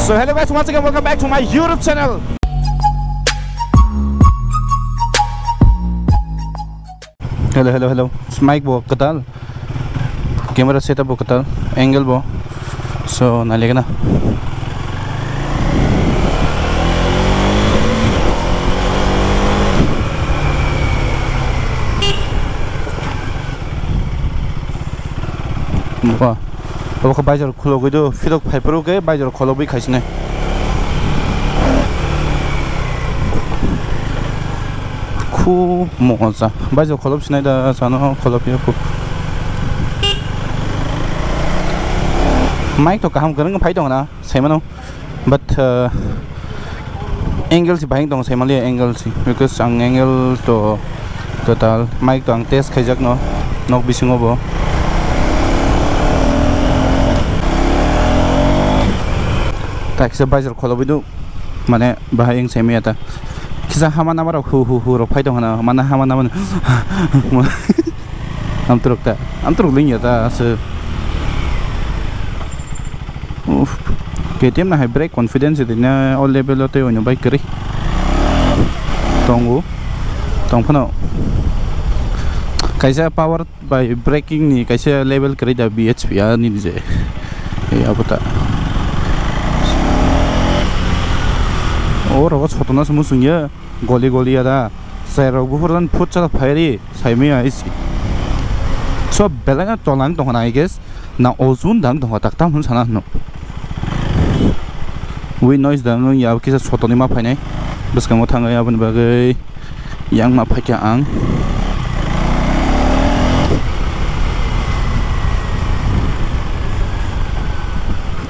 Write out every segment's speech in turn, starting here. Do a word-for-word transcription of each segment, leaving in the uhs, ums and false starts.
So hello guys, once again welcome back to my YouTube channel. Hello, hello, hello. Mic bo kwtal. Camera setup bo kwtal. Angle bo. So, nailaikna. Wah. Obo khe baizar khulogwi do, phirok phaiphuru khe baizar kholobwi khaisinai. Khub moja. Baizar kholob sinai da, chano kholob ya khub. Mic to kaham kwrwng phai tong na, saimano. But, uh, angle si bahing tong sai mali angle si, because ang angle to kwtal, mic to ang test khaijak no nok bisingo bo. Ta kisa baizar kholobi do, mane bahai ang sai maya ta. Kisa hama nama rok hu hu hu rok phai tong hana, mana hama nama. Amturok ta, amturok lingya ta aswk. Uff, K T M na hai brake confidence di na o level o tei oino bai kwrwi tongo, tong phano kaisa power bai braking ni kaisa level kwrwi da B H P ani je. E abo ta. O rogo sotona se muchung ya. Goli goli ya da. Chai rok buphur dan phut chalak phai ri, sai maya isi. So, belai no tolang tong hana, I guess. Na ozun dang tong tak tam hun sana hno. Wi noise dang ya kisa sotoni ma phainai. Bwskango thangwi aboni bagwi yang ma phaikha ang.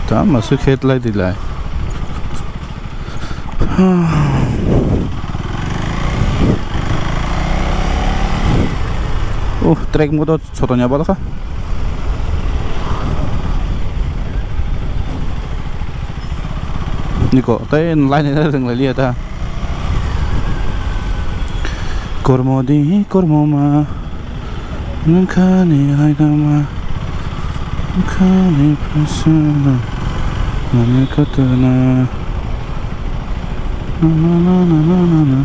Tamo se khet lai di lai. Uh, track mode sotoni abala kha. Niko, tei line line ring lai liya ta. Kormo di, kormo ma. Nungkhani haikama, nungkhani phasana, nani kotona. Na, na, na.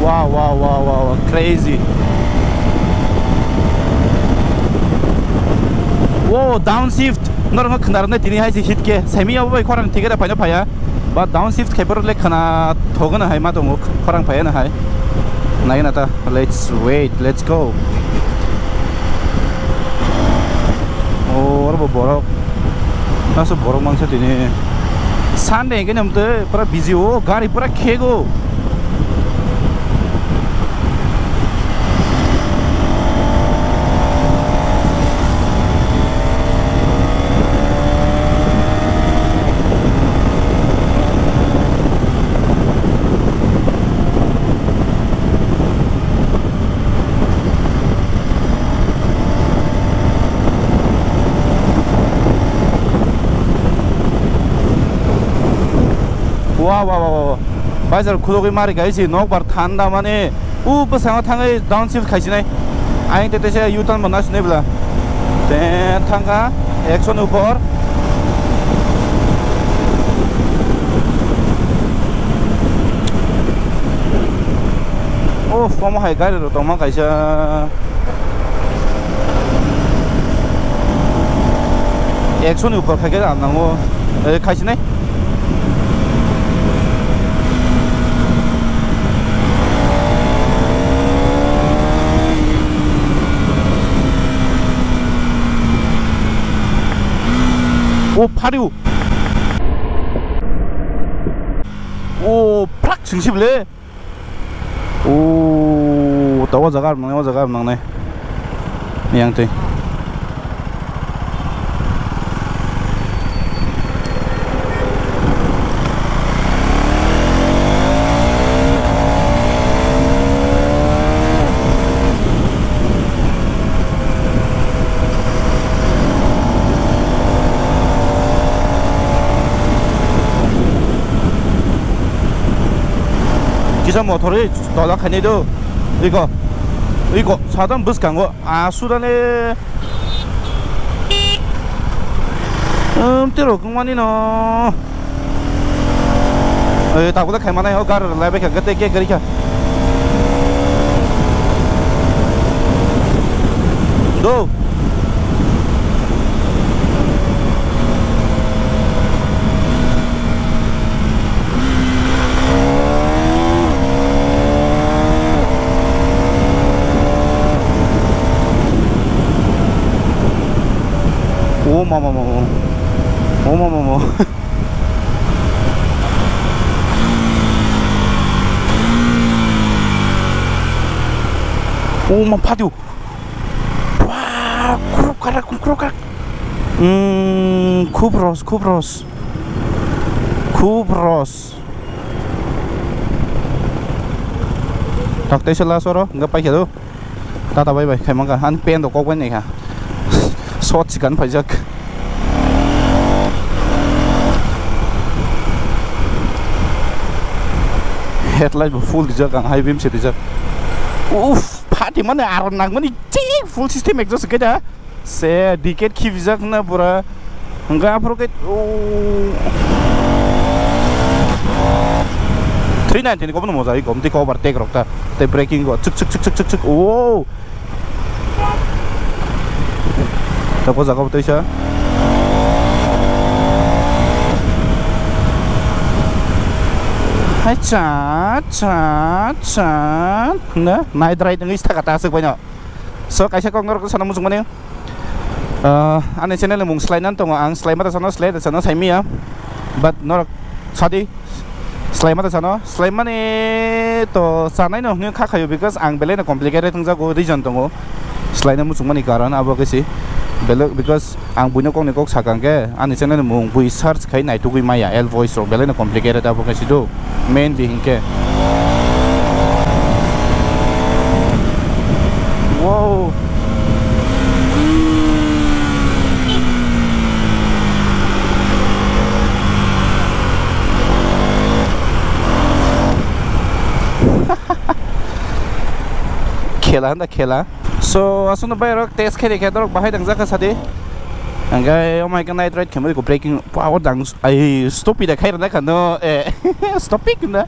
Wow, wow, wow, wow, wow, crazy. Wow, downshift. Norok khna rwna tini hai se hit khe. Semi abo bai khorang thike da phaina phaya. Ba downshift khai borok le khna thogona hai ma tongo. Khorang phaya na hai. Nai na ta. Let's wait, let's go. Oh, oro bo borok. Naso borok mangsa tini. Sunday hingke nam tei pura busy o, gari pura khego. Wa, wa, wa, wa, wa. Baizar khulugwi mari kai si nokbar thanda mani u bwskango thangwi downshift khaisinai. Ayang tete se U-turn bo nasinai bwla. Te thangkha ekso ni upor. Uff, omo hai gari rok tongma kaisa. Ekso ni upor khai khe rang nango. Eh, khaisinai. O phariu. O phrak singsi bele. O, ta o jaga rok nangnai, o jaga rok nangnai. Yang twi. Sa motor ri tola khainai do. Iko. Iko, sadam bwskango. Asudane. Um, tiro kung mani no. Eh, tak boleh khai manai ho gar lai bai kha, gate ke gari kha. Do. Oh, mama, mama. Oh, mama, mama. Oh, ma, padu. Wah, kruk, karak, kruk, karak. Hmm, khub ros, khub ros. Khub ros. Thok tei sela soro, enggak pai khe do. Tata bai bai, khai mangka. Ani pen do kok bai nai kha. Shot sikan paijak. Headlight bo full dijak, ang high beam se dijak. Uff, pati mane aro nang mani chi full system exhaust khe da. Se diket khibijak na pura. Hingke aphuru ke, oh. Three ninety ni kobono moja, i gom tei overtake rok ta. Tei braking go, chuk, chuk, chuk, chuk, chuk, chuk. Oh. Tako jaga bo teisa. Hai cha, cha, cha. Na, night ride ngi thaka ta aswk baino. So, kaisa kok norok sana muchung mani. Ah, ani channel ni mung slai nan tongo, ang slai mata sano, slai da sano, sai miya. But norok sadi, slai mata sano, slai mani to sanai no hwnwi kha khayo, because ang belai no complicated wng jago, reason tongo. Slai na muchung mani karon abo khe si. Belai, because ang buino kok ni kok sakang khe, ani channel ni mung bui search khai naitugwi maya, L voice rok belai no complicated abo khe si do. Mainly hinkhe. Wow. Khela handa khela. So, aswkno bai rok test khe rikha, dorok bahai dangjak kha sadi. Hingke, oh my God, night ride khe mari ko braking power dang, ai, stop ida khai rana khano, eh, stop ik na.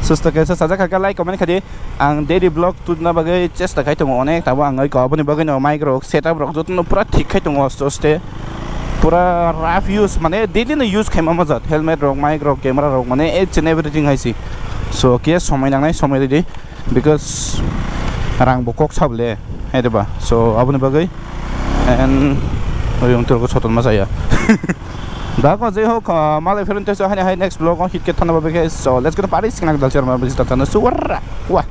Susto kaisa sajak kha, like, comment khadi. Ang daily vlog tubna bagwi chesta khai tongo onek, tabo ang oi ko aboni bagwi no mic rok, setup rok jotono pura thik khai tongo aste aste. Pura rough use, mane daily no use khaima majat, helmet rok, mic rok, camera rok, mane each and everything hai si. So, khe somoi nangnai, somoi ridi. Because rang bo kok sable, hai de ba. So, aboni bagwi, and oyong turko soton ma saya. Da ko je hok, ah, malai pherun teso hani hai next vlog o hit ke thana ba beke. So, let's go to party, singna dal char ma bisi thana suwar. Wah.